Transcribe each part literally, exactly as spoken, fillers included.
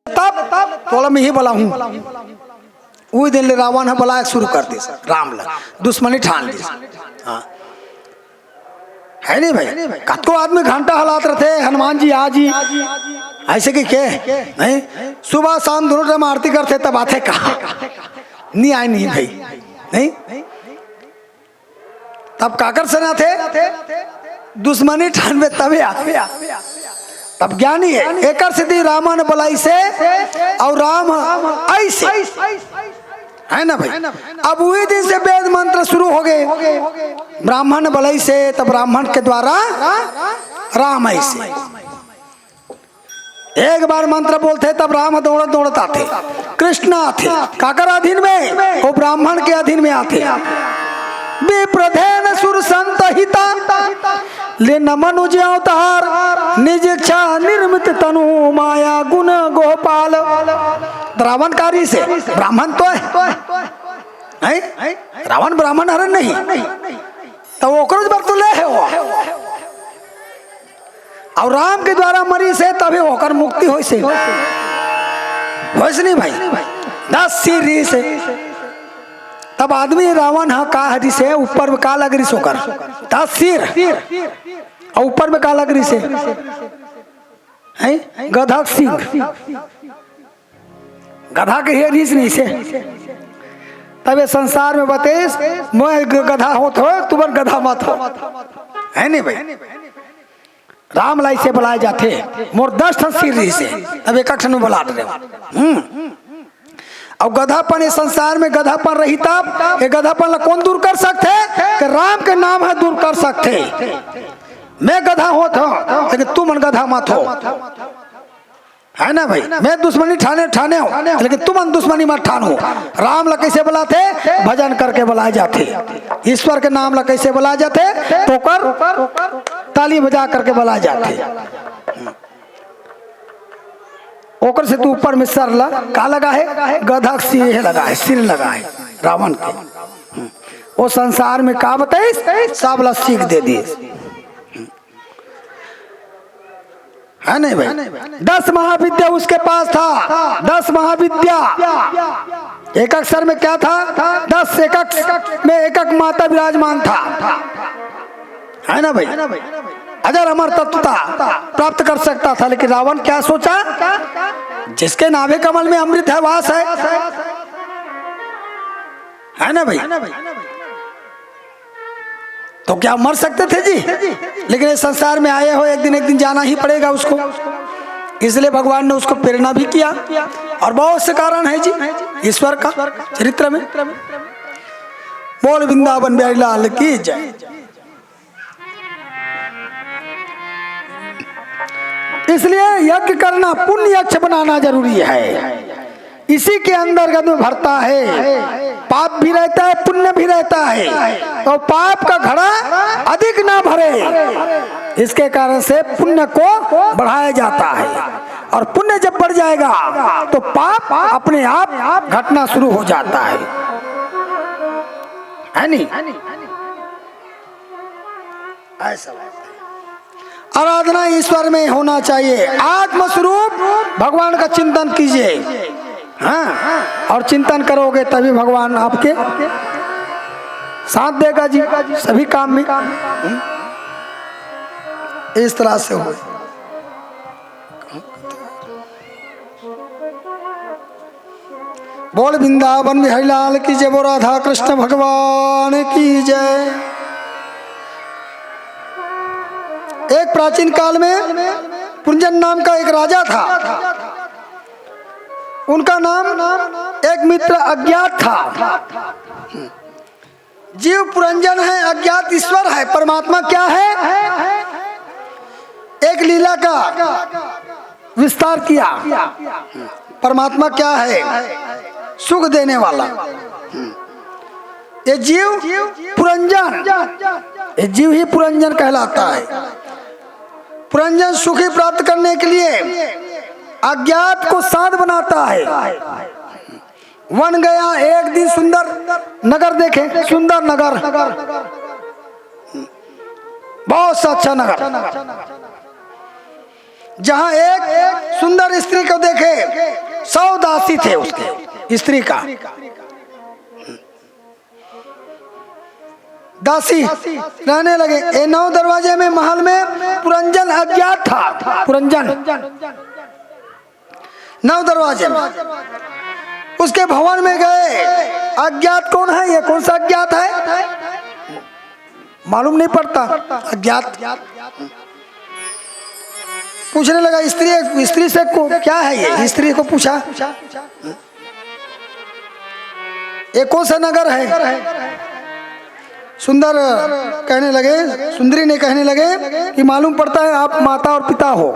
तब तोला मैं ही बलाहूं। उही दिन ले रावण ह बलाय शुरू कर दिस राम ला, दुश्मनी ठान लिस। हाँ, है नहीं भाई? कतको आदमी घंटा हलात रथे, "हनुमान जी आ जी", ऐसे कि के नहीं, सुबह शाम दोनों टाइम आरती करथे, तब आथे का? नहीं आय नहीं भाई, नहीं। तब काकर सेना थे? दुश्मनी ठानबे तबे आ। तब ज्ञानी है। एकर सेती रावण बलाइसे अउ राम अइसे। है ना भाई? अब उही दिन से वेद मंत्र शुरू हो गए। ब्राह्मण बलाइसे, तब ब्राह्मण के द्वारा राम अइसे। एक बार मंत्र बोलथे, तब राम दौड़त दौड़त आथे, कृष्ण आथे। काकर अधीन में? वो ब्राह्मण के अधीन में आथे। विप्रधेन सुर संत हिता, ले न मनुज अवतार, निज इच्छा निर्मित तनु माया गुण गोपाल। रावण कारी से ब्राह्मण तो है, हैं? रावण ब्राह्मण हरन नहीं, तो ओकरो बर तो ले है वो। अउ राम के द्वारा मरिसे, तभे ओकर मुक्ति होइसे। होइसे नहीं भाई? दस सिर रिहिसे। तब आदमी रावण ह का हरिसे, ऊपर में का लग रिहिसे ओकर? दस सिर। अउ ऊपर में का लग रिहिसे? हैं? गधा के सिंग। गधा के हे रिहिस नहीं से। तब ये संसार में बतेस, "मैं ग-, गधा होत हो, तुमन गधा मत हो।" है नहीं भाई? राम ला अइसे बलाय जाथे, "मोर दस ठन सिर रिहिसे, अब एक ठन में बला दे।" हम्म। अउ गधापन, ये संसार में गधापन रही तब, ये गधापन ला कौन दूर कर सकथे? कि राम के नाम ह दूर कर सकथे। मैं गधा होत हो, लेकिन तुमन गधा मत हो। है ना भाई? मैं दुश्मनी ठाने, ठाने हो, लेकिन तुमन दुश्मनी मत ठानो। राम ला कइसे बलाथे? भजन करके बलाय जाथे। ईश्वर के नाम ला कइसे बलाय जाथे? तो ओकर ताली बजा करके बलाय जाथे। ओकर सेती ऊपर में सर ला का लगा है? गधा के सिर लगा है, सिर लगा है रावण के। वो संसार में का बताइस? सब ला सीख दे दिस। है नहीं भाई? दस महाविद्या उसके पास था, दस महाविद्या। एक अक्षर में क्या था? दस, एक अक्ष-, में एक एक माता विराजमान था, है ना भाई? अजर अमर तत्व था, प्राप्त कर सकता था, लेकिन रावण क्या सोचा? जिसके नाभि कमल में अमृत है, वास है, है ना भाई? तो क्या मर सकते थे जी? लेकिन इस संसार में आए हो, एक दिन, एक दिन जाना ही पड़ेगा उसको। इसलिए भगवान ने उसको प्रेरणा भी किया, और बहुत से कारण है जी ईश्वर का चरित्र में। बोल वृंदावन बिहारी लाल की जय। इसलिए यज्ञ करना, पुण्य अक्ष बनाना जरूरी है। इसी के अंतर्गत में भरता है, पाप भी रहता है, पुण्य भी रहता है। तो पाप का घड़ा अधिक ना भरे, इसके कारण से पुण्य को बढ़ाया जाता है। और पुण्य जब बढ़ जाएगा, तो पाप अपने आप घटना शुरू हो जाता है, है नहीं? ऐसा बात है। आराधना ईश्वर में होना चाहिए। आत्मस्वरूप भगवान का चिंतन कीजिए। हाँ, और चिंतन करोगे तभी भगवान आपके साथ देगा जी, सभी काम में। इस तरह से हो। बोल वृंदावन बिहारी लाल की जय, बोल राधा कृष्ण भगवान की जय। एक प्राचीन काल में पुरंजन नाम का एक राजा था, उनका नाम एक मित्र अज्ञात था। जीव पुरंजन है, अज्ञात ईश्वर है, परमात्मा क्या है? एक लीला का विस्तार किया। परमात्मा क्या है? सुख देने वाला। ये जीव पुरंजन, ये जीव ही पुरंजन कहलाता है। पुरंजन सुखी प्राप्त करने के लिए अज्ञात को साध बनाता है। वन गया, एक दिन सुंदर नगर देखे, सुंदर नगर। बहुत सा अच्छा नगर, जहां एक सुंदर स्त्री को देखे, सौ दासी थे उसके स्त्री का। दासी रहने लगे। ये नौ दरवाजे में, महल में पुरंजन अज्ञात था। पुरंजन नौ दरवाजे में, उसके भवन में गए। अज्ञात कौन है? ये कौन सा अज्ञात है? मालूम नहीं पड़ता। अज्ञात। पूछने लगा स्त्री, स्त्री से को, क्या है ये? स्त्री को पूछा, ये कौन सा नगर है? सुंदर कहने लगे, सुंदरी ने कहने लगे कि मालूम पड़ता है आप माता और पिता हो।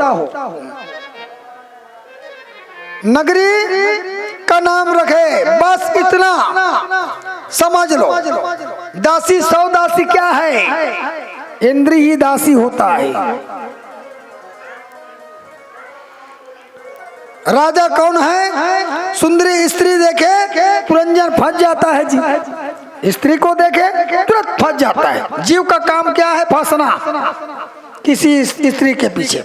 नगरी का नाम रखे, बस इतना समझ लो। दासी, सौ दासी क्या है? इंद्री ही दासी होता है। राजा कौन है? सुंदरी स्त्री देखे, पुरंजन फंस जाता है जी। स्त्री को देखे, तुरंत फंस जाता है। जीव का काम क्या है? फंसना किसी स्त्री के पीछे।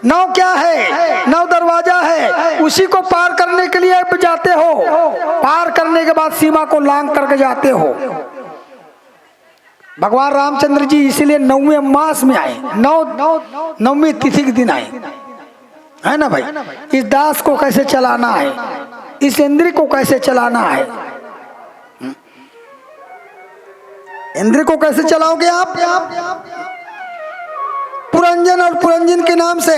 नौ क्या है? नौ दरवाजा है, उसी को पार करने के लिए जाते हो। पार करने के बाद सीमा को लांघ करके जाते हो। भगवान रामचंद्र जी इसीलिए नौवें मास में आए, नौ, नौवीं तिथि के दिन आए, है ना भाई? इस दास को कैसे चलाना है, इस इंद्री को कैसे चलाना है, इंद्री को कैसे चलाओगे आप? पुरंजन और पुरंजन के नाम से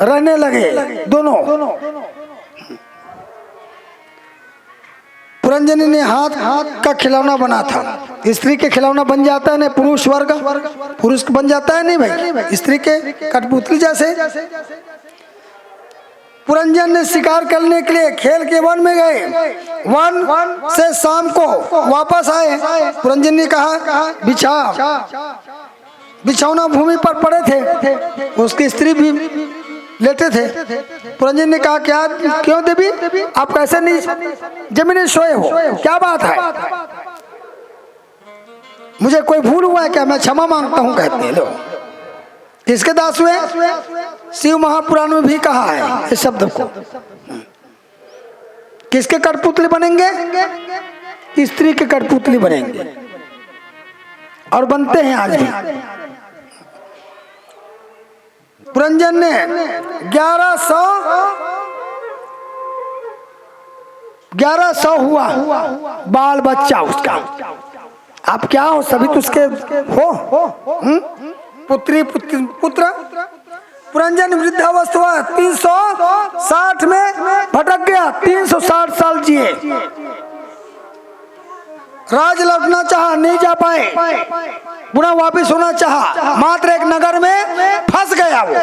रहने लगे दोनों। पुरंजनी ने हाथ, हाथ का खिलौना बना था। स्त्री के खिलौना बन जाता है ना, पुरुष वर्ग, पुरुष बन जाता है नहीं भाई, स्त्री के कठपुतली जैसे। पुरंजन ने शिकार करने के लिए खेल के वन में गए। वन से शाम को वापस आए। पुरंजन ने कहा, बिछा बिछौना भूमि पर पड़े थे, उसकी स्त्री भी लेटे थे। पुरंजन ने कहा, क्या, क्यों देवी, आप कैसे नहीं जमीन में सोए हो, क्या बात है? मुझे कोई भूल हुआ है क्या? मैं क्षमा मांगता हूं, कहते हैं। लो, किसके दास हुए? शिव महापुराण में भी कहा है इस शब्द को। किसके कठपुतली बनेंगे? स्त्री के कठपुतली बनेंगे, और बनते हैं आज भी। पुरंजन ने ग्यारह सौ, ग्यारह सौ हुआ बाल बच्चा उसका। आप क्या हो? सभी तो उसके हो, हम्म? पुत्री, पुत्र, पुत्र। पुरंजन वृद्धावस्था हुआ, तीन सौ साठ में भटक गया, तीन सौ साठ साल जिए। राज लौटना चाहा, नहीं जा पाए, पुनः वापिस होना चाहा, मात्र एक नगर में फंस गया वो।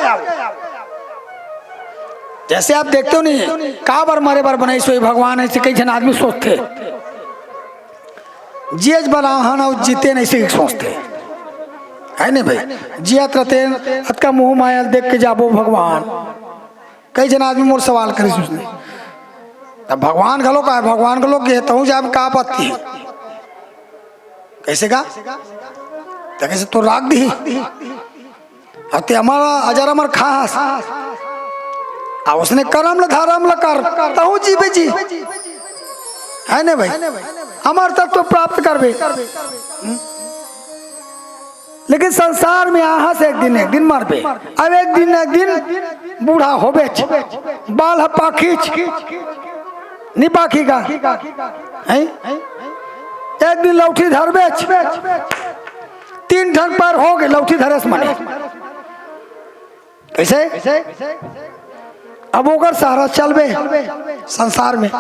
जैसे आप देखते हो नहीं, का बर मरे बर बनाइस हे भगवान, ऐसे कई झन आदमी सोचते। जियेच बर आहन अउ जीते नहीं, ऐसे सोचते, है नहीं भाई? जियत रहितेन अतका मोह माया देख के जाबो भगवान। कई झन आदमी मोर सवाल करिस उसने, तब भगवान घलो का है, भगवान घलो के तहूं जाए में का आपत्ति है? कैसे का? त कैसे तो राख दी, अब ते अमर, अजर अमर खास, आ उसने करम ल धरम ल कर, तहूं जीबे जी, है ने भाई? अमर तत्व प्राप्त करबे। हम्म? लेकिन संसार में आहा से एक दिन, एक दिन मरबे, अब एक दिन, एक दिन बूढ़ा होबेच, बाल ह पाखीच, नी पाखी का? हैं? एक दिन लौठी धरबेच, तीन ठन पैर हो गए लौठी धरे से मने। कैसे? अब ओकर सहारा चलबे संसार में।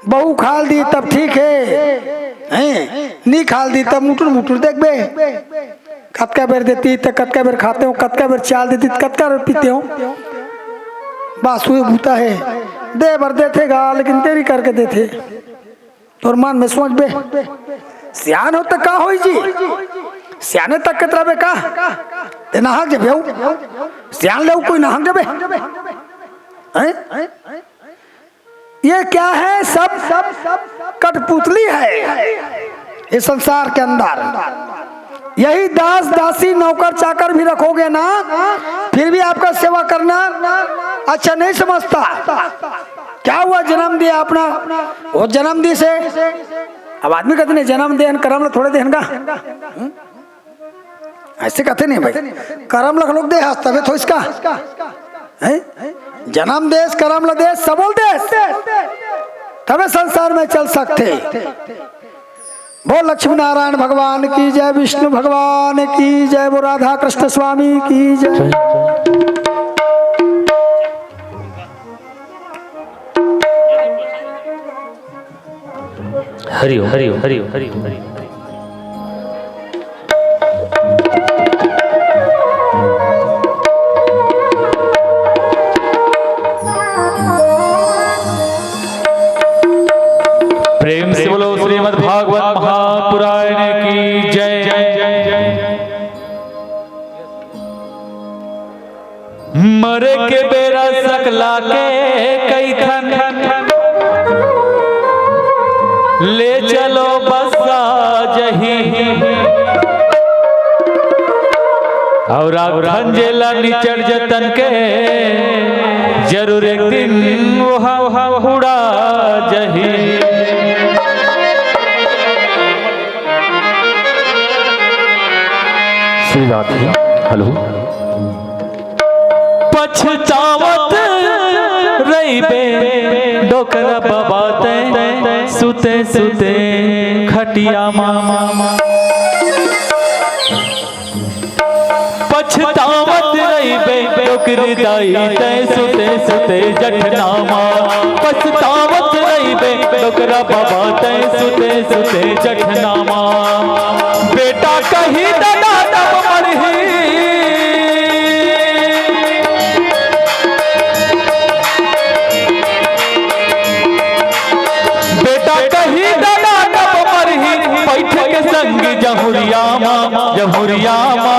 बहू खाल दी तब ठीक है, हैं? नी खाल दी तब मुटुर मुटुर देखबे। कतका बेर देती त कतका बेर खाते हो, कतका बेर चाल देती त कतका बेर पीते हो। बस वही बूता है, दे बर देथे गा, लेकिन देरी करके देथे। तोर मन में सोचबे, सियान हो त का होई जी? सियाने तक के तरह बे का? ते नाहक जबे हो? सियान ले कोई नाहक जबे? हैं? ये क्या है? सब, सब कठपुतली है इस संसार के अंदर। यही दास दासी नौकर चाकर भी रखोगे ना, फिर भी आपका सेवा करना अच्छा नहीं समझता। क्या हुआ, जन्म दिया अपना, वो जन्म दी से। अब आदमी कहते नहीं, जन्म देहन करम ल थोड़े देहन का, हम्म? ऐसे कहते नहीं भाई, करम लख लोग दे हस तबे थोइस का, हैं? जन्म देस, करम ल देस, सबो ल देस, तबे संसार में चल सकथे। बोल लक्ष्मी नारायण भगवान की जय, विष्णु भगवान की जय, बोल राधा कृष्ण स्वामी की जय। हरि ओम, हरि ओम, हरि ओम, हरि ओम, हरि ओम। प्रेम से बोलो श्रीमद् भागवत महापुराण की जय। मरे के बेरा सकला के कइथन, ले चलो बस्सा जही। अउ राखन जेला निचर जतन के, जरूर एक दिन ओहा उड़ा जही। श्री राधे। हेलो। पछतावत रहिबे डोकरा बाबा तैं, सुते सुते खटिया मा। पछतावत रहिबे डोकरी दाई तैं, सुते सुते जठना मा। पछतावत रहिबे डोकरा बाबा तैं, सुते सुते जठना मा। बेटा कही ददा तब मरही, बेटा कही ददा तब मरही, बइठ के संग जहुरिया मा, जहुरिया मा।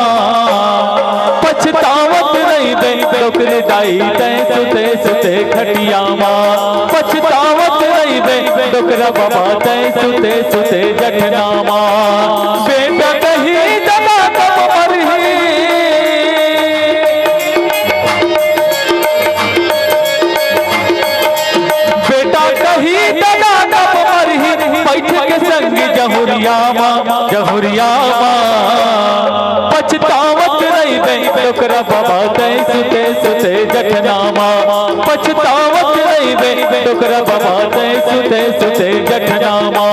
पछतावत रहिबे डोकरी दाई तैं, सुते सुते खटिया मा। पछतावत रहिबे डोकरा बाबा तैं, सुते सुते जठना मा। बेटा कही ददा तब मरही, बेटा कही ददा तब मरही, बइठ के संग जहुरिया मा, जहुरिया मा। पछतावत रहिबे डोकरा बाबा तैं, सुते सुते जठना मा। पछतावत रहिबे डोकरा बाबा तैं, सुते सुते जठना मा।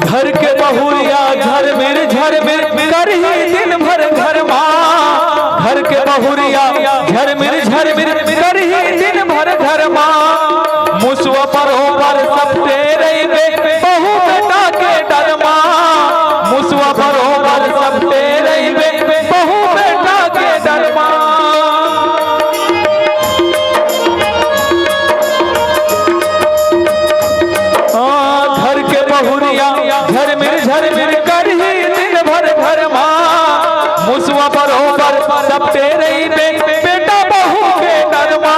घर के बहुरिया झरमिर झरमिर करही दिन भर घर मा। घर के बहुरिया झरमिर झरमिर करही दिन भर घर मा। मुसवा बरोबर सपटे रहिबे बहू बेटा के डर मा। मुसवा बरोबर सपटे रहिबे बहू बेटा के डर मा। आ, घर के बहुरिया झरमिर झरमिर करही दिन भर घर मा। मुसवा बरोबर सपटे रहिबे बेटा बहू के डर मा।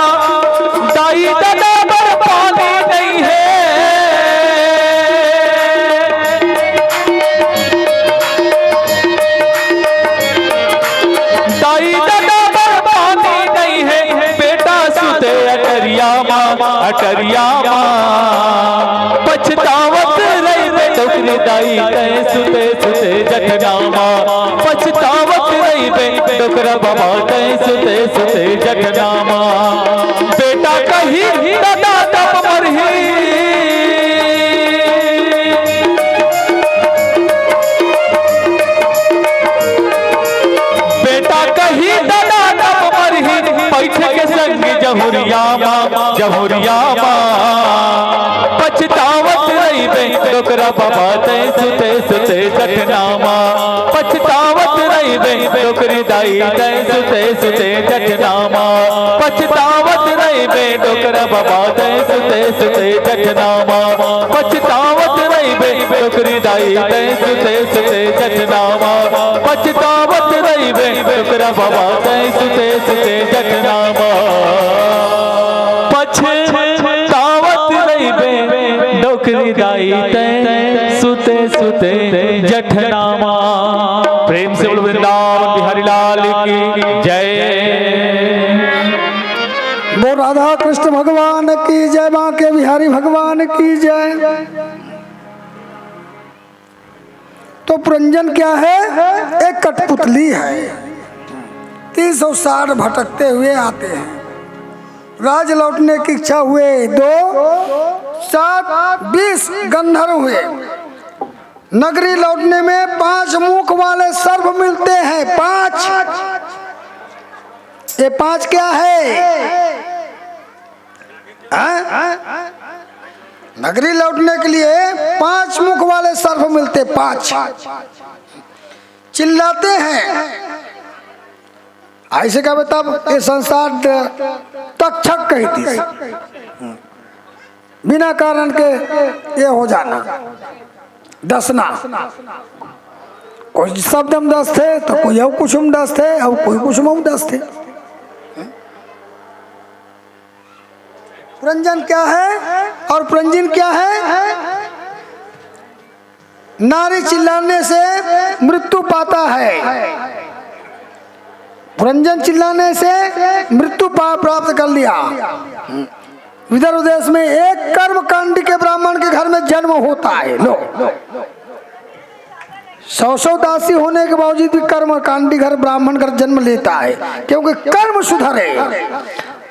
दाई ददा बर पानी नइ हे। दाई ददा बर पानी नइ हे, बेटा सुते अटरिया मा, अटरिया मा। पछतावत रहिबे डोकरी दाई तैं, सुते सुते जठना मा। पछतावत रहिबे डोकरा बाबा तैं, सुते सुते जठना मा। बेटा कही ददा तब मरही। बेटा कही ददा तब मरही, बइठ के संग जहुरिया मा, जहुरिया मा। पछतावत रहिबे डोकरा बाबा तैं सुते सुते जठनामा, पछतावत रहिबे डोकरी दाई तैं सुते सुते जठनामा, पछतावत रहिबे डोकरा बाबा तैं सुते सुते जठनामा, पछतावत रहिबे डोकरी दाई तैं सुते सुते जठनामा, पछतावत रहिबे डोकरा बाबा तैं सुते सुते जठनामा, पछतावत रहिबे डोकरी दाई तैं सुते सुते जठनामा। प्रेम से बोल वृंदावन बिहारी लाल की जय। बोल राधा कृष्ण भगवान की जय, बांके बिहारी भगवान की जय। तो पुरंजन क्या है? एक कठपुतली है। तीन सौ साठ भटकते हुए आते हैं। राज लौटने की इच्छा हुए दो, सात, बीस गंधर्व हुए। नगरी लौटने में पांच मुख वाले सर्प मिलते हैं। पांच। ये पांच क्या है? हैं? नगरी लौटने के लिए पांच मुख वाले सर्प मिलते, पांच। चिल्लाते हैं। ऐसे का मतलब ये संसार तक्षक कही थी, बिना कारण के ये हो जाना, डसना। कोई शब्द में डसते तो कोई और कुछ में डसते और कोई कुछ में डसते। पुरंजन क्या है और पुरंजन क्या है? नारी चिल्लाने से मृत्यु पाता है। पुरंजन चिल्लाने से मृत्यु पा-, प्राप्त कर लिया। विदर्भ देश में एक कर्मकांडी के ब्राह्मण के घर में जन्म होता है। लो, सौ सौ दासी होने के बावजूद भी कर्मकांडी घर ब्राह्मण घर जन्म लेता है, क्योंकि कर्म सुधरे,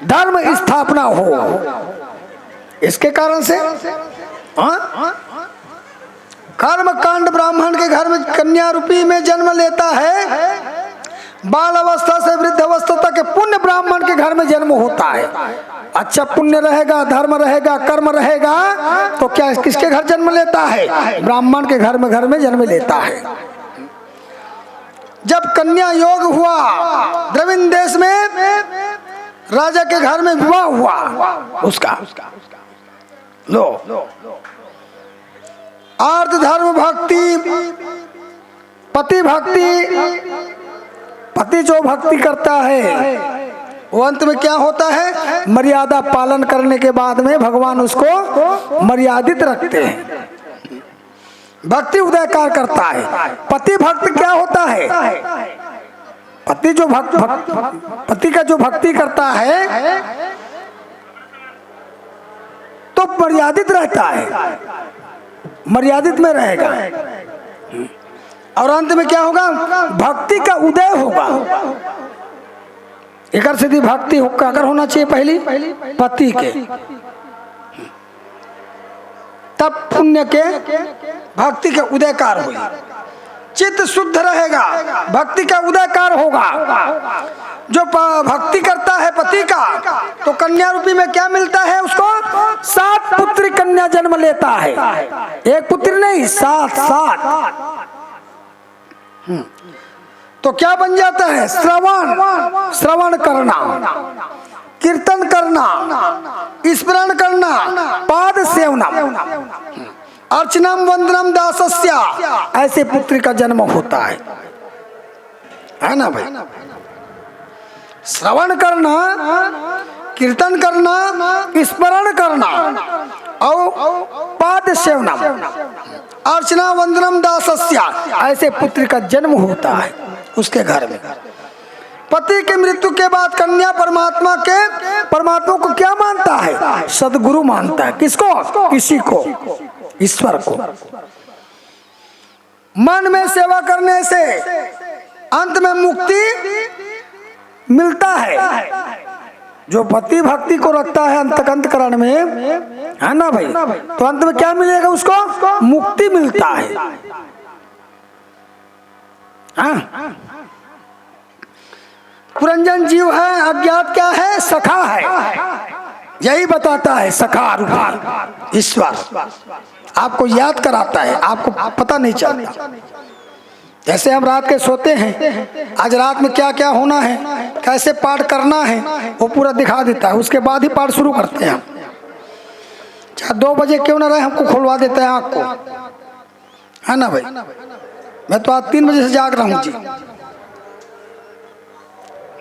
धर्म स्थापना हो, इसके कारण से। हाँ, कर्मकांड ब्राह्मण के घर में कन्या रूपी में जन्म लेता है, बाल अवस्था से वृद्ध अवस्था तक के पुण्य ब्राह्मण के घर में जन्म होता है। अच्छा पुण्य रहेगा, धर्म रहेगा, कर्म रहेगा, तो क्या किसके घर जन्म लेता है? ब्राह्मण के घर में, घर में जन्म लेता है। जब कन्या योग हुआ द्रविण देश में, राजा के घर में विवाह हुआ उसका। लो, अर्थ धर्म भक्ति, पति भक्ति, पति जो भक्ति करता है, वो अंत में क्या होता है? मर्यादा पालन करने के बाद में भगवान उसको मर्यादित रखते हैं। भक्ति उदयकार करता है। पति भक्त क्या होता है? पति जो भक्त, भक्त, पति का जो भक्ति करता है, तो मर्यादित रहता है, मर्यादित में रहेगा। और अंत में क्या होगा? भक्ति का उदय होगा। एकर सेती भक्ति हो-, काकर होना चाहिए? पहली पति के, तब पुण्य के, भक्ति के उदयकार होई। चित्त शुद्ध रहेगा, भक्ति का उदयकार होगा। जो प-, भक्ति करता है पति का, तो कन्या रूपी में क्या मिलता है उसको? सात पुत्री कन्या जन्म लेता है। एक पुत्री नहीं, सात, सात। हम्म। तो क्या बन जाता है? श्रवण, श्रवण करना, कीर्तन करना, स्मरण करना, पाद सेवनम, अर्चनम वंदनम दासस्य, ऐसे पुत्री का जन्म होता है, है ना भाई? श्रवण करना, कीर्तन करना, स्मरण करना और पाद सेवनम, अर्चना वंदनम दासस्य, ऐसे पुत्र का जन्म होता है उसके घर में। पति की मृत्यु के बाद कन्या परमात्मा के, परमात्मा को क्या मानता है? सदगुरु मानता है। किसको? इसी को, ईश्वर को। मन में सेवा करने से अंत में मुक्ति मिलता है। जो पति भक्ति को रखता है अंतकंत करण में, है ना भाई, तो अंत में क्या मिलेगा उसको? मुक्ति मिलता है। हाँ? पुरंजन जीव है, अज्ञात क्या है? सखा है। यही बताता है सखा रूपी ईश्वर, आपको याद कराता है, आपको पता नहीं चलता। जैसे हम रात के सोते हैं, आज रात में क्या क्या होना है, कैसे पाठ करना है, वो पूरा दिखा देता है। उसके बाद ही पाठ शुरू करते हैं हम। चाहे दो बजे क्यों ना रहे, हमको खुलवा देता है आँख को, है ना भाई? मैं तो आज तीन बजे से जाग रहा हूँ जी,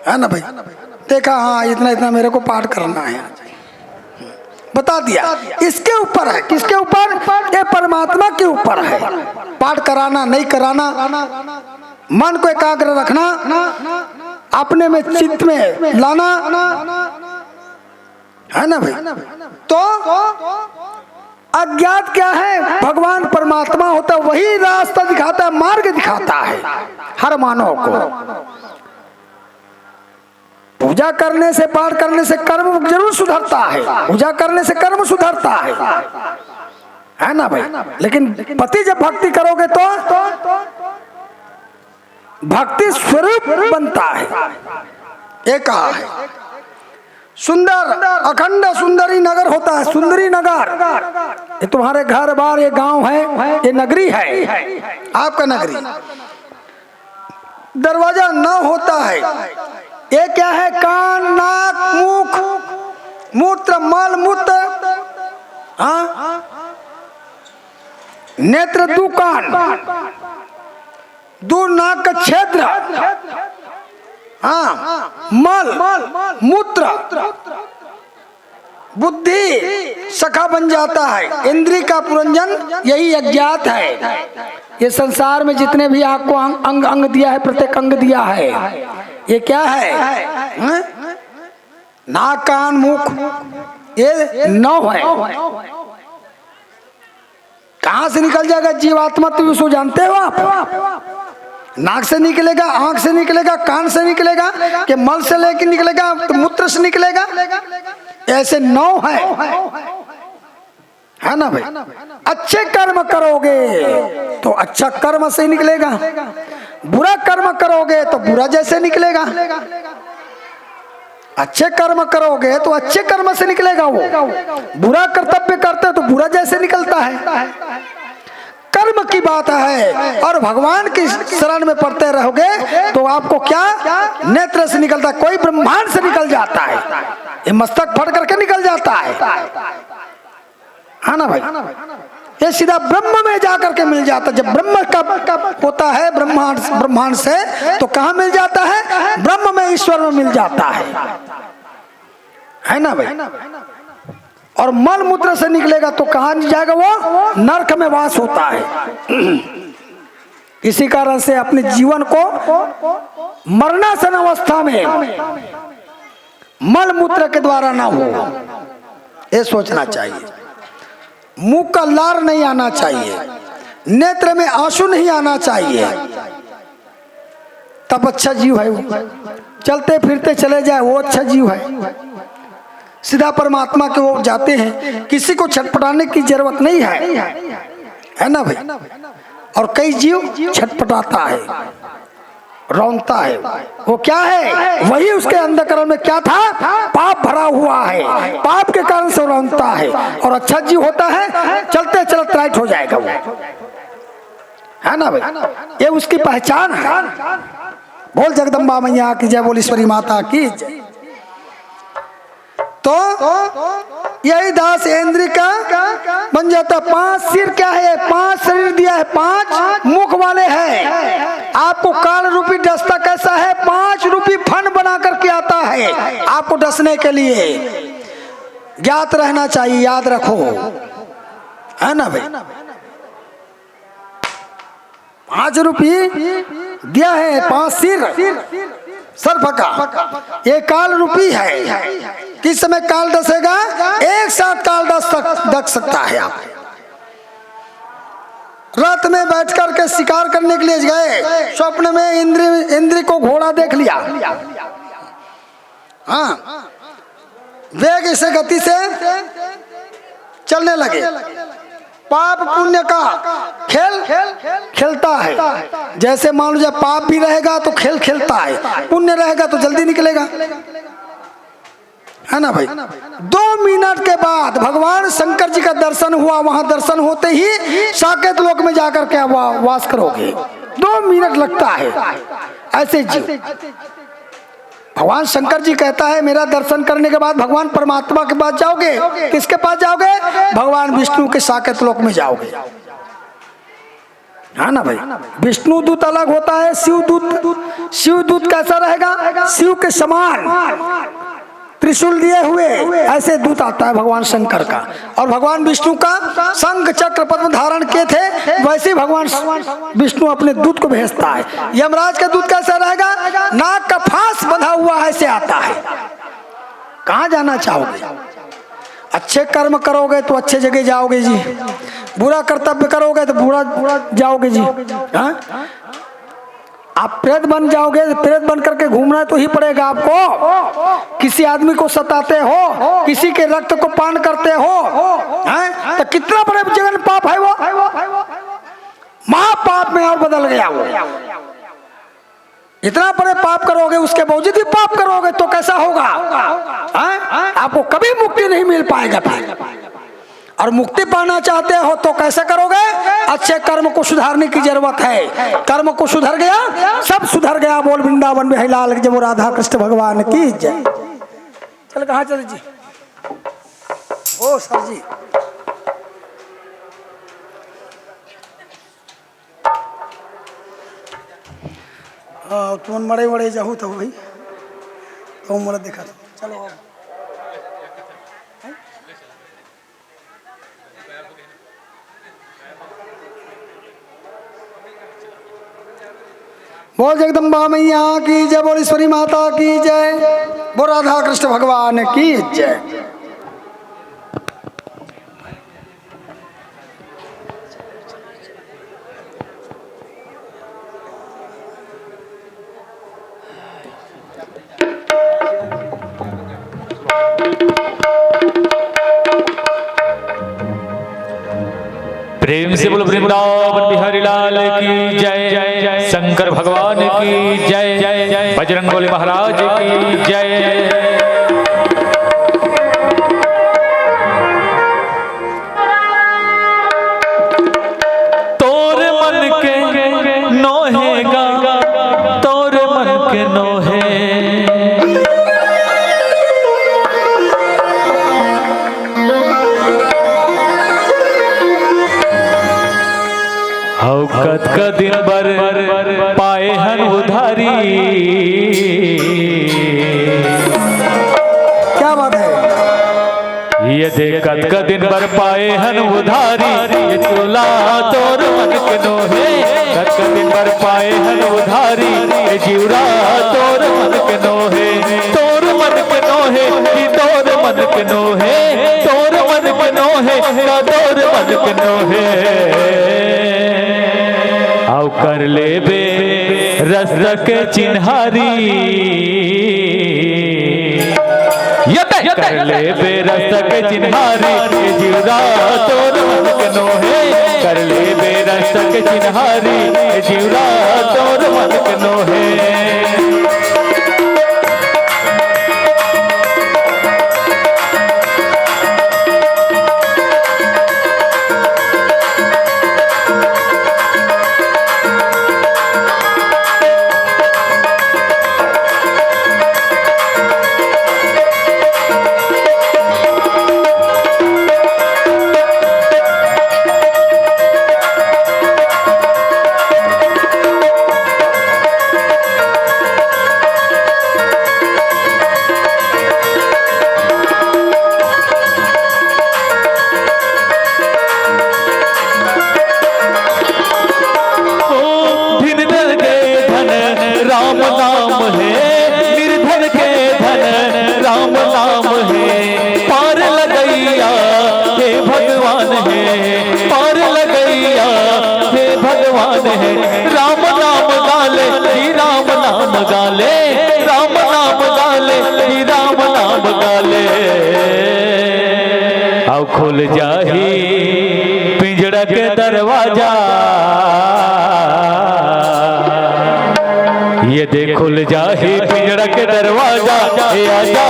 है ना भाई? देखा, हाँ, इतना इतना मेरे को पाठ करना है, बता दिया। इसके ऊपर है। किसके ऊपर? ये परमात्मा के ऊपर है। पाठ कराना, नहीं कराना, मन को एकाग्र रखना, अपने में, चित्त में लाना, है ना भाई? तो अज्ञात क्या है? भगवान परमात्मा होता है, वही रास्ता दिखाता है, मार्ग दिखाता है हर मानव को। पूजा करने से, पाठ करने से कर्म जरूर सुधरता है, पूजा करने से कर्म सुधरता है, है ना भाई? लेकिन पति जब भक्ति करोगे तो भक्ति स्वरूप बनता है। ये कहा है। सुंदर, अखंड सुंदरी नगर होता है, सुंदरी नगर। ये तुम्हारे घर बार, ये गांव है, ये नगरी है, आपका नगरी। दरवाजा नौ होता है। ये क्या है? कान, नाक, मुख, मूत्र, मल मूत्र, हाँ, नेत्र, दू कान, दू नाक का क्षेत्र, हाँ, मल मूत्र, बुद्धि, सखा बन जाता है। इंद्री का पुरंजन यही अज्ञात है। ये संसार में जितने भी आपको अंग अंग, अंग दिया है, प्रत्येक अंग दिया है, ये क्या है? हैं? नाक, कान, मुख, ये नौ है। कहां से निकल जाएगा जीवात्मा, तो उसको जानते हो आप? नाक से निकलेगा, आंख से निकलेगा, कान से निकलेगा, कि मल से लेके निकलेगा, तो मूत्र से निकलेगा। ऐसे नौ है, है ना भाई? अच्छे कर्म करोगे तो अच्छा कर्म से निकलेगा, बुरा कर्म करोगे तो बुरा जैसे निकलेगा। अच्छे कर्म करोगे तो अच्छे कर्म से निकलेगा वो, बुरा कर्तव्य करते हो तो बुरा जैसे निकलता है। कर्म की बात है। और भगवान की शरण में पड़ते रहोगे तो आपको क्या नेत्र से निकलता है, कोई ब्रह्मांड से निकल जाता है, ये मस्तक फट करके निकल जाता है, है ना भाई? ये सीधा ब्रह्म में जा करके मिल जाता है। जब ब्रह्म का होता है ब्रह्मांड, ब्रह्मांड से, तो कहाँ मिल जाता है? ब्रह्म में, ईश्वर में मिल जाता है, है ना भाई? और मल मूत्र से निकलेगा तो कहाँ जाएगा वो? नरक में वास होता है। इसी कारण से अपने जीवन को मरणासन अवस्था में मल मूत्र के द्वारा ना हो, ये सोचना चाहिए। मुंह का लार नहीं आना चाहिए, नेत्र में आंसू नहीं आना चाहिए, तब अच्छा जीव है वो। चलते फिरते चले जाए, वो अच्छा जीव है। सीधा परमात्मा के ओर जाते हैं, किसी को छटपटाने की जरूरत नहीं है, है ना भाई? और कई जीव छटपटाता है, रोंता है। वो क्या है? वही उसके अंधकरण में क्या था? पाप भरा हुआ है, पाप के कारण से रोंता है। और अच्छा जीव होता है, चलते चलत राइट हो जाएगा वो, है ना भाई? ये उसकी पहचान है। बोल जगदम्बा मैया की जय, बोल ईश्वरी माता की जय। तो यही दास इंद्री का बन जाता। पांच सिर क्या है? पांच शरीर दिया है, पांच मुख वाले हैं। आपको काल रूपी दस्ता कैसा है? पांच रूपी फन बना करके आता है आपको डसने के लिए। ज्ञात रहना चाहिए, याद रखो, है ना भाई? पांच रूपी दिया है, पांच सिर सर्प का, ये काल रूपी है। किस समय काल डसेगा? एक साथ काल डस सक-, डस सकता है आप। रात में बैठ करके शिकार करने के लिए गए, स्वप्न में इंद्री, इंद्री को घोड़ा देख लिया, हाँ, वेग से, गति से चलने लगे। पाप पुण्य का खेल खेलता है। जैसे मान लो, जब पाप भी रहेगा तो खेल खेलता है, पुण्य रहेगा तो जल्दी निकलेगा। है ना भाई? दो मिनट के बाद भगवान शंकर जी का दर्शन हुआ, वहां दर्शन होते ही साकेत लोक में जाकर के आप वा-, वास करोगे। दो मिनट लगता है। ऐसे जी, भगवान शंकर जी कहता है, मेरा दर्शन करने के बाद भगवान परमात्मा के पास जाओगे। किसके पास जाओगे? भगवान विष्णु के साकेत लोक में जाओगे। हाँ ना भाई, विष्णु दूत अलग होता है, शिव दूत। शिव दूत कैसा रहेगा? शिव के समान त्रिशूल लिए हुए ऐसे दूत आता है भगवान शंकर का। और भगवान विष्णु का शंख चक्र पद्म धारण किए थे, वैसे ही भगवान विष्णु अपने दूत को भेजता है। यमराज का दूत कैसा रहेगा? नाग का फांस बंधा हुआ ऐसे आता है। कहाँ जाना चाहोगे? अच्छे कर्म करोगे तो अच्छे जगह जाओगे जी, बुरा कर्तव्य करोगे तो बुरा जाओगे जी। हाँ, आप प्रेत बन जाओगे, प्रेत बन करके घूमना तो ही पड़ेगा आपको। किसी आदमी को सताते हो, किसी के रक्त को पान करते हो, हैं? तो कितना बड़े जघन्य पाप है वो, महापाप में और बदल गया वो। इतना बड़े पाप करोगे, उसके बावजूद भी पाप करोगे तो कैसा होगा? हैं? आपको कभी मुक्ति नहीं मिल पाएगा फिर। और मुक्ति पाना चाहते हो तो कैसे करोगे? अच्छे कर्म को सुधारने की जरूरत है। कर्म को सुधर गया, सब सुधर गया। बोल वृंदावन बिहारी लाल की जय, बोल राधा कृष्ण भगवान की जय। चल, कहाँ चले जी? ओ सर जी, हाँ, तुमन मड़ई वड़ई जाहू तो भाई, तो मोला देखा था। चलो अब। बोल जगदम्बा मैया की जय, बोल ईश्वरी माता की जय, बोल राधा कृष्ण भगवान की जय। प्रेम से बोलो वृंदावन बिहारी लाल की जय, शंकर भगवान की जय, बजरंग बली महाराज की जय। तोर मन के नोहे गा, तोर मन के नोहे। हौ कतका दिन बर पाए हन उधारी। क्या बात है। ये देख कतका दिन बर पाए हन उधारी, ये चोला तोर मन के नोहे। कतका दिन बर पाए हन उधारी, ये जिउरा तोर मन के नोहे। तोर मन के नोहे, कि तोर मन के नोहे, तोर मन के नोहे, का तोर मन के नोहे। आउ कर लेबे रस के चिन्हारी। ये कर लेबे रस के चिन्हारी, ए जिउरा तोर मन के नोहे। कर लेबे रस के चिन्हारी, ए जिउरा तोर मन के नोहे। ओ, धन धन के धन राम नाम है, निर्धन के धन राम नाम है। पार लगैया हे भगवान है, पार लगैया हे भगवान है। राम नाम गाले जी, राम नाम गाले, राम नाम गाले जी, राम नाम गाले। आउ खुल जाही पिंजड़ा के दरवाजा। ये दे खुल जाही पिंजड़ा के दरवाजा, ए आजा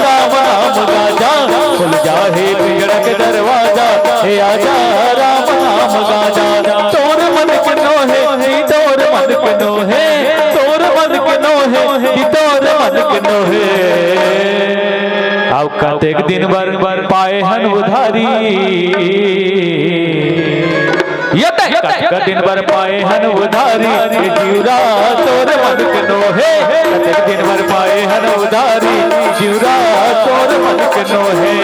राम नाम गाजा। खुल जाही पिंजड़ा के दरवाजा, ए आजा राम नाम गाजा। तोर मन के नोहे, ई तोर मन के नोहे, तोर मन के नोहे, ई तोर मन के नोहे। अउ कतेक दिन बर, बर पाए हन उधारी। ये तय कतका दिन बर पाए हन उधारी, ए जीवरा तोर मन के नोहे। कतेक दिन बर पाए हन उधारी, जीवरा तोर मन के नोहे।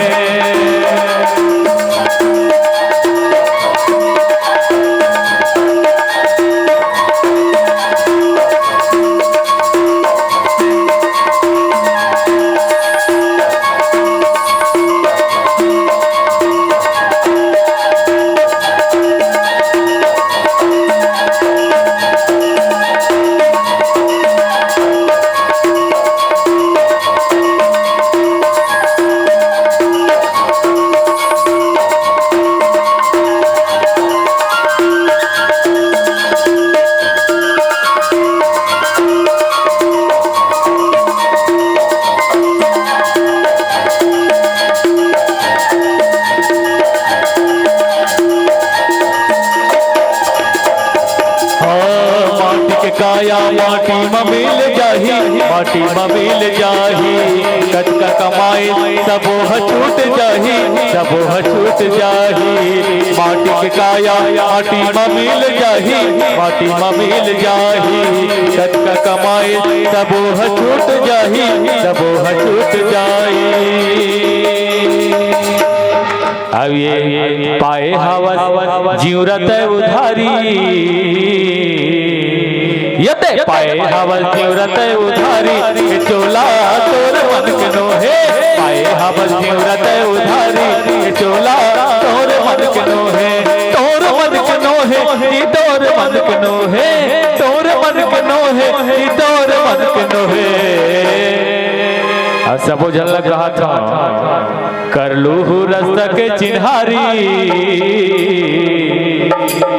हाँ, माटी के काया माटी म मिल जाही, माटी म मिल जाही। कतका कमाए सबो ह छूट जाही, सबो ह छूट जाही। माटी के काया माटी म मिल जाही, माटी म मिल जाही। कतका कमाए सबो ह छूट जाही, सबो ह छूट जाही। अब ये पाए हवस जीवरा तय उधारी, ये तय पाए हवस जीवरा तय उधारी, ए चोला तोर मन के नोहे। पाए हवस जीवरा तय उधारी, ए चोला तोर मन के नोहे। तोर मन के नोहे, ई तोर मन के नोहे। तोर मन के नोहे, ई तोर मन के नोहे। अउ सबो झन ल कहत हँव, कर लूहू रस्ता के चिन्हारी,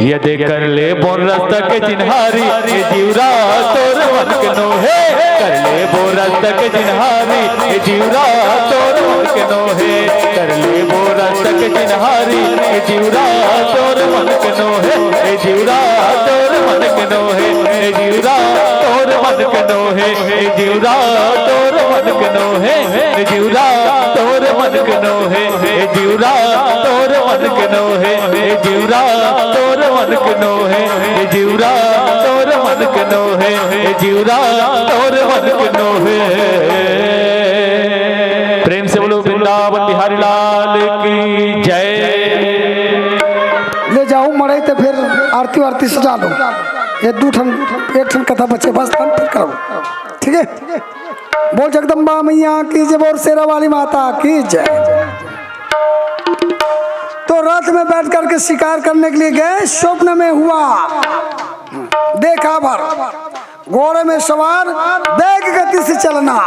यदि कर लेबोन रस्ता के चिन्हारी, ए जीवरा तोर मन के नोहे। कर लेबो रस्ता के चिन्हारी, ए जीवरा तोर मन के नोहे। कर लेबो रस्ता के चिन्हारी, ए जीवरा तोर मन के नोहे। ए जीवरा तोर मन के नोहे, ए जीवरा तोर मन के नोहे, ए जीवरा तोर मन के नोहे, ए जीवरा तोर मन के नोहे, ए जीवरा तोर मन के नोहे, ए जीवरा तोर मन के नोहे, ए जीवरा तोर मन के नोहे, ए जीवरा तोर मन के नोहे। प्रेम से बोलो वृंदावन बिहारी लाल की जय। ले जाओ मड़ई ते, फिर आरती वारती सजा लो। ये दू ठन, एक ठन कथा बचे बस, तब फिर करो। ठीक है, बोल जगदम्बा मैया की जय, बोल शेरा वाली माता की जय। तो रथ में बैठ करके शिकार करने के लिए गए, स्वप्न में हुआ, देखा भर घोड़े में सवार, वेग गति से चलना।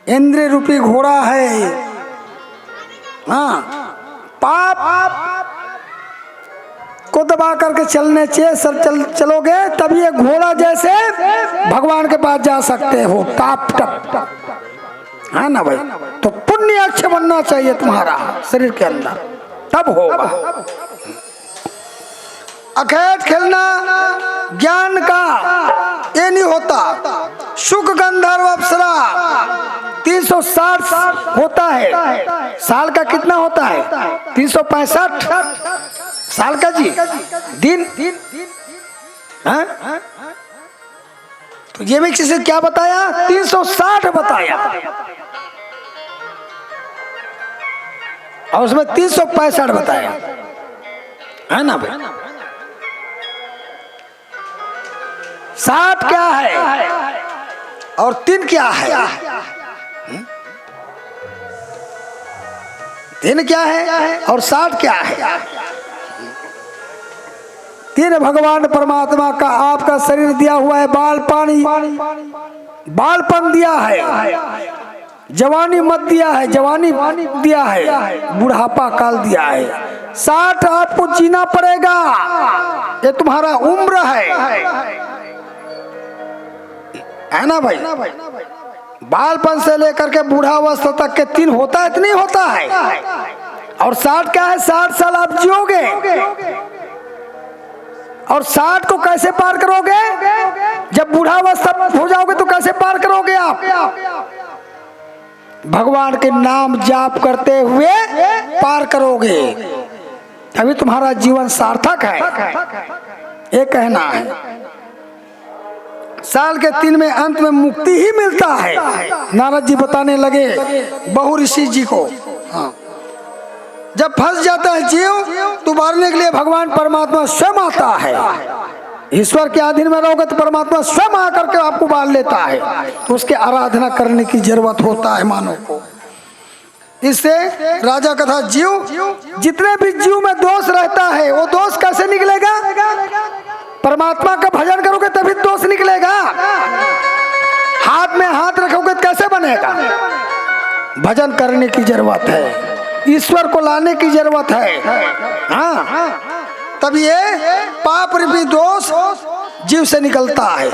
इंद्रिय रूपी घोड़ा है। हाँ, पाप को दबा करके चलने चाहिए। सब चल, चलोगे तब ये घोड़ा जैसे भगवान के पास जा सकते हो। टाप टप, है ना भाई? तो पुण्य अक्ष बनना चाहिए तुम्हारा शरीर के अंदर, तब होगा। अखेट खेलना ज्ञान का ये नहीं होता। शुक गंधर्व अप्सरा तीन सौ साठ होता है। साल का कितना होता है? तीन सौ पैंसठ। साल का जी, दिन, हाँ? तो ये भी किसी क्या बताया? तीन सौ साठ बताया, और उसमें तीन सौ पैंसठ बताया, है ना भाई? साठ क्या है और तीन क्या है? हम्म? तीन क्या है और साठ क्या है? तीन भगवान परमात्मा का आपका शरीर दिया हुआ है, बालपन, बालपन दिया है, जवानी मत दिया है, जवानी दिया है, बुढ़ापा काल दिया है। साठ आपको जीना पड़ेगा, ये तुम्हारा उम्र है। है ना भाई? बालपन से लेकर के बूढ़ावस्था तक के तीन होता है कि नहीं होता है? और साठ क्या है, साठ साल आप जियोगे और साठ को कैसे पार करोगे? जब बूढ़ावस्था हो जाओगे तो कैसे पार करोगे आप? भगवान के नाम जाप करते हुए पार करोगे, तभी तुम्हारा जीवन सार्थक है, ये कहना है। साल के तीन में अंत में मुक्ति ही मिलता है। नारद जी बताने लगे बहु ऋषि जी को। हाँ। जब फंस जाता है जीव, तो उबारने के लिए भगवान परमात्मा स्वयं आता है। ईश्वर के अधीन में रहोगे तो परमात्मा स्वयं आकर के आपको उबार लेता है। तो उसकी आराधना करने की जरूरत होता है मानव को। इससे राजा कथा जीव, जितने भी जीव में दोष रहता है, वो दोष कैसे निकलेगा? परमात्मा का भजन करोगे तभी दोष निकलेगा। हाथ में हाथ रखोगे तो कैसे बनेगा? भजन करने की जरूरत है, ईश्वर को लाने की जरूरत है। हाँ, तब ये पाप रूपी दोष जीव से निकलता है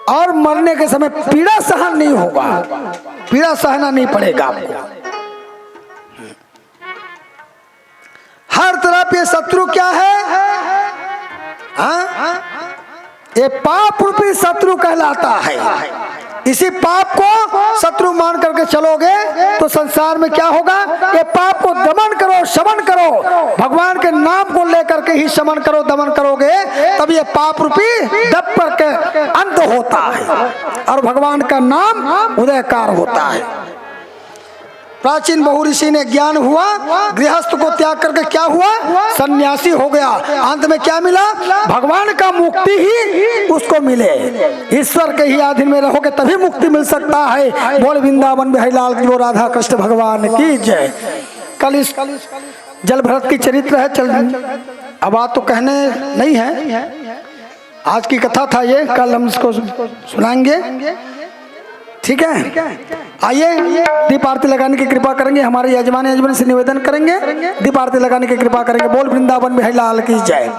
और मरने के समय पीड़ा सहन नहीं होगा, पीड़ा सहना नहीं पड़ेगा आपको। हर तरफ ये शत्रु क्या है? हाँ? ये पाप रूपी शत्रु कहलाता है। इसी पाप को शत्रु मान करके चलोगे तो संसार में क्या होगा? ये पाप को दमन करो, शमन करो, भगवान के नाम को लेकर के ही शमन करो, दमन करोगे, तब ये पाप रूपी दब करके अंत होता है और भगवान का नाम उदयकार होता है। प्राचीन बहु ऋषि ने ज्ञान हुआ, गृहस्थ को त्याग करके क्या हुआ? सन्यासी हो गया। अंत में क्या मिला? भगवान का मुक्ति ही उसको मिले। ईश्वर के ही अधीन में रहोगे तभी मुक्ति मिल सकता है। बोल वृंदावन बिहारी लाल की, बोल राधा कृष्ण भगवान की जय। कल इस जल भरत की चरित्र है, चल, अब बात तो कहने नहीं है, आज की कथा था ये, कल हम इसको सुनाएंगे। ठीक है, आइए, दीप आरती लगाने की कृपा करेंगे। हमारे यजमान, यजमान से निवेदन करेंगे, दीप आरती लगाने की कृपा करेंगे। बोल वृंदावन बिहारी लाल की जय।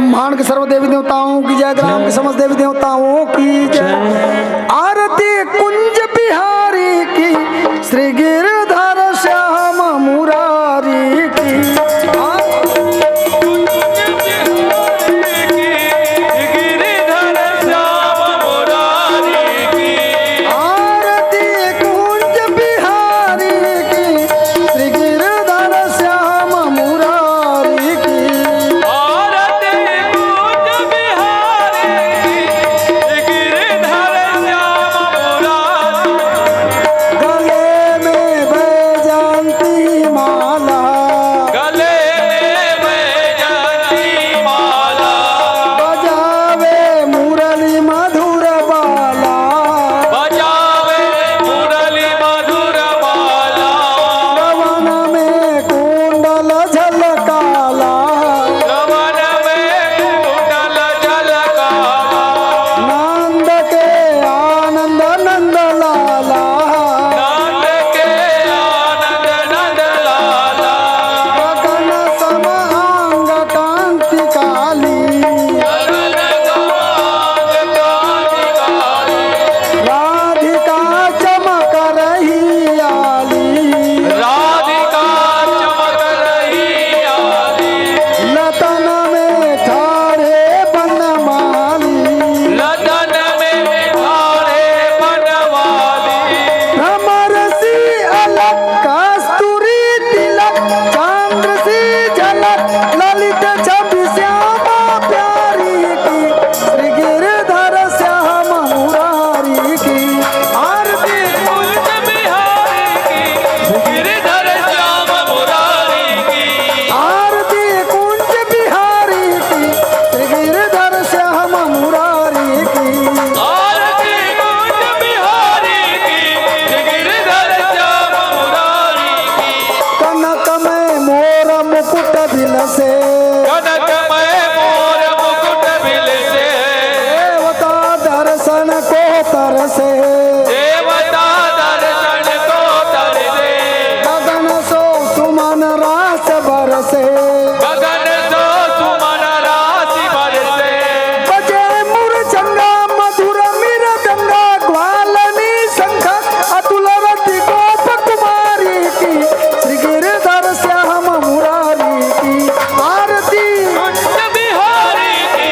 ब्रह्मांड के सर्व देवी देवताओं की जय, ग्राम के समस्त देवी देवताओं की जय। आरती कुंज बिहारी की, श्री गिरधर श्याम मुरारी की। आरती कुंज बिहारी की, श्री गिरधर श्याम मुरारी की। आरती कुंज बिहारी की, श्री गिरधर श्याम मुरारी। गले में बैजंती माला, गले में बैजंती माला। बजावे मुरली मधुर बाला, बजावे मुरली मधुर बाला। श्रवण में कुंडल झलकाला, श्रवण में कुंडल झलकाला। नंद के आनंद नंद लाला, नंद के आनंद नंद लाला। गगन सम अंग कांति काली, गगन सम अंग कांति काली। राधिका चमक रही आली, राधिका चमक रही आली। लतन में ठाढ़े बनमाली, लतन में ठाढ़े बनमाली। भ्रमर सी अलख कस्तूरी तिलक, चंद्र सी झलक ललित छवि श्यामा प्यारी की। श्री गिरधर श्याम मुरारी की। आरती कुंज बिहारी की, गिरधर श्याम मुरारी की। आरती कुंज बिहारी की, श्री गिरधर श्याम मुरारी की। आरती कुंज बिहारी की, गिरधर श्याम मुरारी की। कनक में मोर मुकुट बिलसे, कनक में मोर मुकुट बिलसे। देवता दर्शन को तरसे, देवता दर्शन को तरसे। गगन सो सुमन रास बरसे, गगन सो सुमन रास बरसे। बजे मुरचंगा मधुर मृदंगा, ग्वालनी शंख अतुल रति गोप कुमारी की। श्री गिरधर श्याम मुरारी की। आरती कुंज बिहारी की,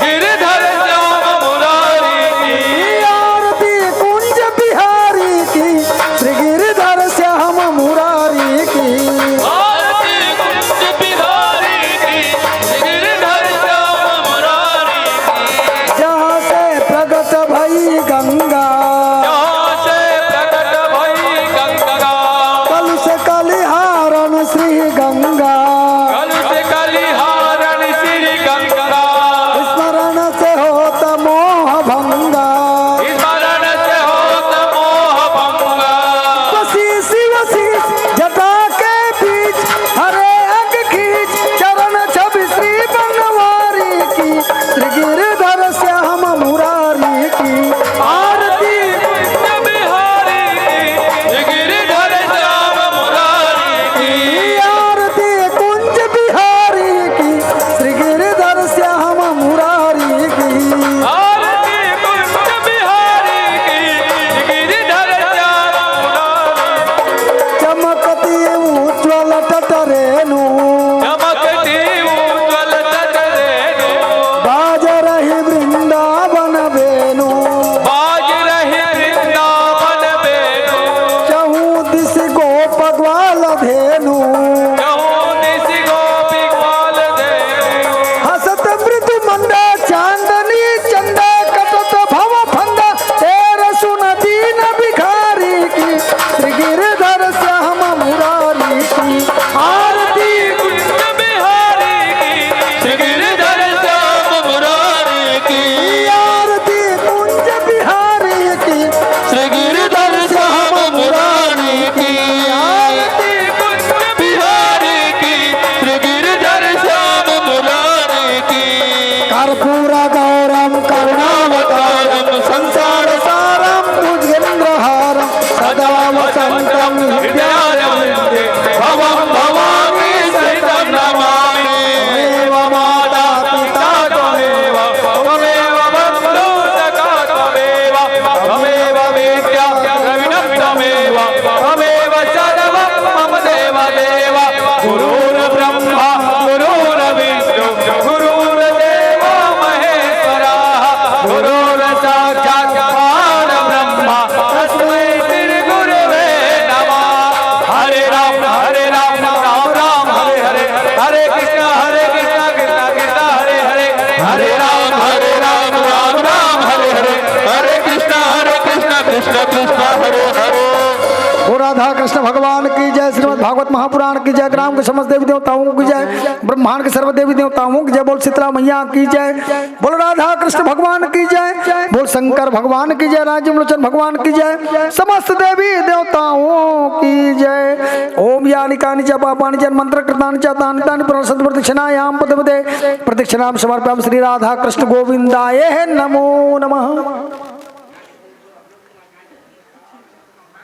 गिरधर श्याम मुरारी की। आरती कुंज बिहारी की, श्री गिरधर श्याम मुरारी की। आरती कुंज बिहारी की, गिरधर श्याम मुरारी की। जहाँ से प्रकट भई गंगा, जहाँ से प्रकट भई गंगा। कलुष कलिहारण श्री गंगा, कलुष कलिहारण श्री गंगा। स्मरण से होत मोह भंगा, स्मरण से होत मोह भंगा। वसी शिव शीश जटा के बीच, हरे अंग खींच चरण छवि श्री बनवारी की। श्री गिरधर श्याम मुरारी की। आरती कुंज बिहारी की, गिरधर श्याम मुरारी की। आरती कुंज बिहारी की, श्री गिरधर श्याम मुरारी की। आरती कुंज बिहारी की, गिरधर श्याम मुरारी। चमकती उज्ज्वल तट रेणु, चमकती उज्ज्वल तट रेणु। बाज रही वृंदावन वेणु, बाज रही वृंदावन वेणु। चहु दिस गोप ग्वाल धेनु, चहु दिस गोपी ग्वाल धेनु। हसत मृदु मंदा चांदनी चंदा, कटत भव फंदा तेर सुन दीन भिखारी की। श्री गिरधर श्याम मुरारी की। आरती कुंज बिहारी की, श्री गिरधर श्याम मुरारी की। आरती कुंज बिहारी की, श्री गिरधर श्याम मुरारी की। आरती कुंज बिहारी की, श्री गिरधर श्याम मुरारी की। कर्पूर गौरम करुणावतारम संसार सारम भुजगेंद्रहारम सदा वसंतम हृदयारविंदे भवम भवानी सहितम नमामि। त्वमेव माता पिता कृष्णा हरे कृष्णा कृष्णा कृष्णा हरे हरे हरे राम हरे राम राम राम हरे हरे हरे कृष्णा हरे कृष्णा कृष्णा कृष्णा हरे हरे। बोल राधा कृष्ण भगवान की जय, श्रीमद् भागवत महापुराण की जय, ग्राम के समस्त देवी देवताओं की जय, ब्रह्मांड के सर्व देवी देवताओं की जय, बोल शीतला मैया की जय, बोल राधा कृष्ण भगवान की जय, बोल शंकर भगवान की जय, राजीव लोचन भगवान की जय, समस्त देवी देवताओं की जय। ओम यानि कानि च पापानि च अन्वंतरकृतानि च तानि तानि पुनस्सन्ति प्रदक्षिणायां पदे पदे प्रदक्षिणां समर्पयामि श्री राधा कृष्ण गोविंदाय नमो नमः।